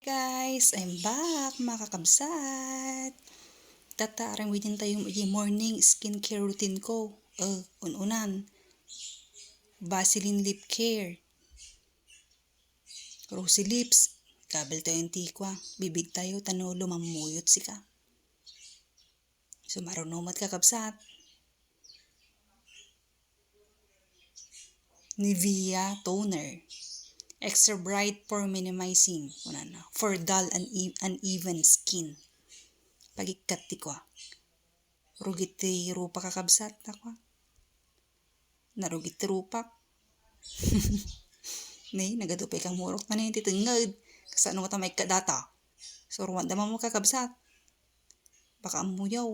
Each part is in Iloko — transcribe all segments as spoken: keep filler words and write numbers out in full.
Guys, I'm back, mga kakabsat. Tatta, aramiden tayo iti morning skincare routine ko. Eh, un-unan, Vaseline lip care. Rosy lips. Kabil tayo yung tikwa. Bibig tayo, tano lumammuyot sika. So, maruno met, kakabsat. Nivea toner. Extra bright pore minimizing. Kunana. For dull and e-, uneven skin. Pagikkat ti kwa. Rugit ti rupa, kakabsat, ta kwa. Narugit ti rupak. Nay, nagadu pay kang murok na ti tengnged. Kasano ta maikkat data? Suruan da mo, kakabsat. Baka ammuyaw.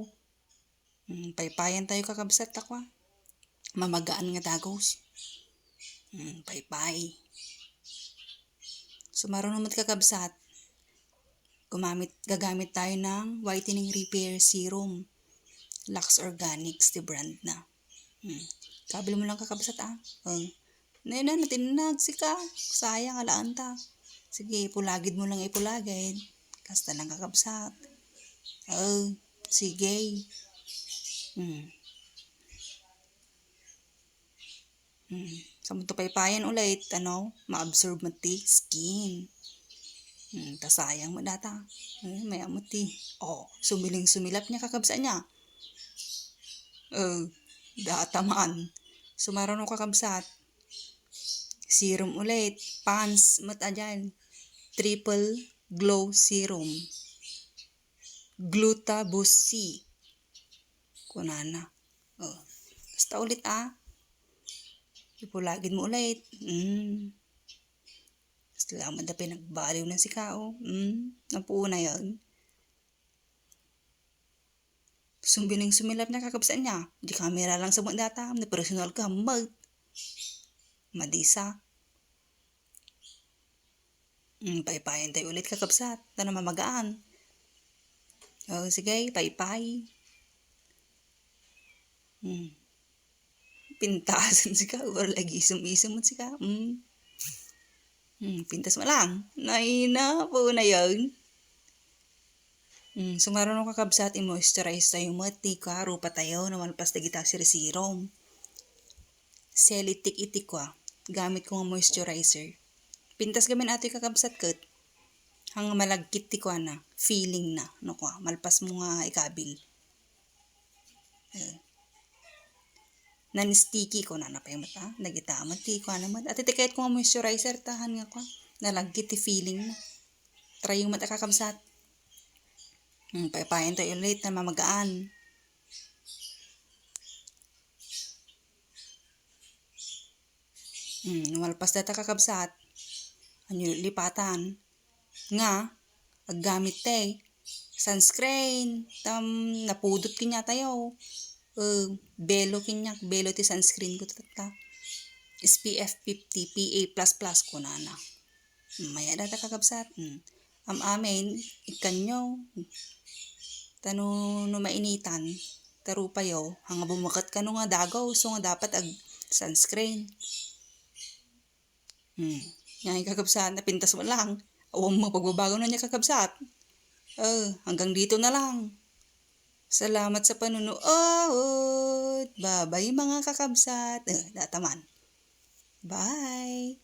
Mm, paypayan tayo, kakabsat, ta kwa. Mamagaan nga dagos. Mm, paypay. Sumaruno met, kakabsat. Gumamit, gagamit tayo ng whitening repair serum. Lux Organics ti brand na. Hmm. Kabil mo lang, kakabsat, ah. Oh. Nay na, natinnag, sika. Sayang, alaanta. Sige, ipulagid mo lang, ipulagid. Kasta lang, kakabsat. Oh, sige. Hmm. Hmm. Sa mo to paypayan ulit, ano, ma-absorb mo ti skin. Hmm, ta sayang mo data. Hmm, may amo ti. Oh, sumiling sumilap niya, kakabsat niya. Oh, data man. Sumaruno, kakabsat. Serum ulit. Pond's met a dyan. Triple Glow Serum. Glutabus C. Kunana. Oh. Basta ulit, ah. Ipulagid mo ulit. Mm. Salamat da pinagbaliw na sika, oh. Mm. Napuo na yan. Sumbiling sumilap na, kakabsat niya. Di kamera lang sa mga data. Na personal ka, mag. Madisa. Mm, paypayan tayo ulit, kakabsat. Tana mamagaan. Oh, sige, paypay. Mm. Pintasan sika, or lagi isum-isum sika. Mm. Mm, pintas mo lang. Nay na, po na yun. Mm, sumaruno, kakabsat, i-moisturize tayo met ti kwa, rupa tayo, no malpas dagita sirisirom. Celitic iti kwa. Gamit ko nga moisturizer. Pintas gamin atoy, kakabsat, ket. Hang malagkit ti kwa na. Feeling na. No kwa. Malpas mo nga ikabil. Eh. Non-sticky ko na napay met, ah. Nagitamat ti kwa naman. At iti kayat ko nga moisturizer tahan nga kwa. Nalagkit ti feeling na. Try mo met, kakabsat. Hmm, paypayan tayo ulit na mamagaan. Hmm, no malpas data, kakabsat. Ania lipatan. Nga, aggamit tayo. Sunscreen. Tam, napudot kanya tayo. Eh, belo kanya, belo ti sunscreen ko tatta. S P F fifty, P A plus plus ko nana. Maya data, kakabsat. Hmm. Am-amin, ikanyo. Tano no mainitan, tarupayo, hanga bumeket kano nga dagaw, so nga dapat ag sunscreen. Hmm. Nga, kakabsat, napintas mo lang. Awan mo pagbabago na niya, kakabsat. Eh, hanggang dito na lang. Salamat sa panunood. Bye-bye, mga kakabsat. Eh, data man. Bye.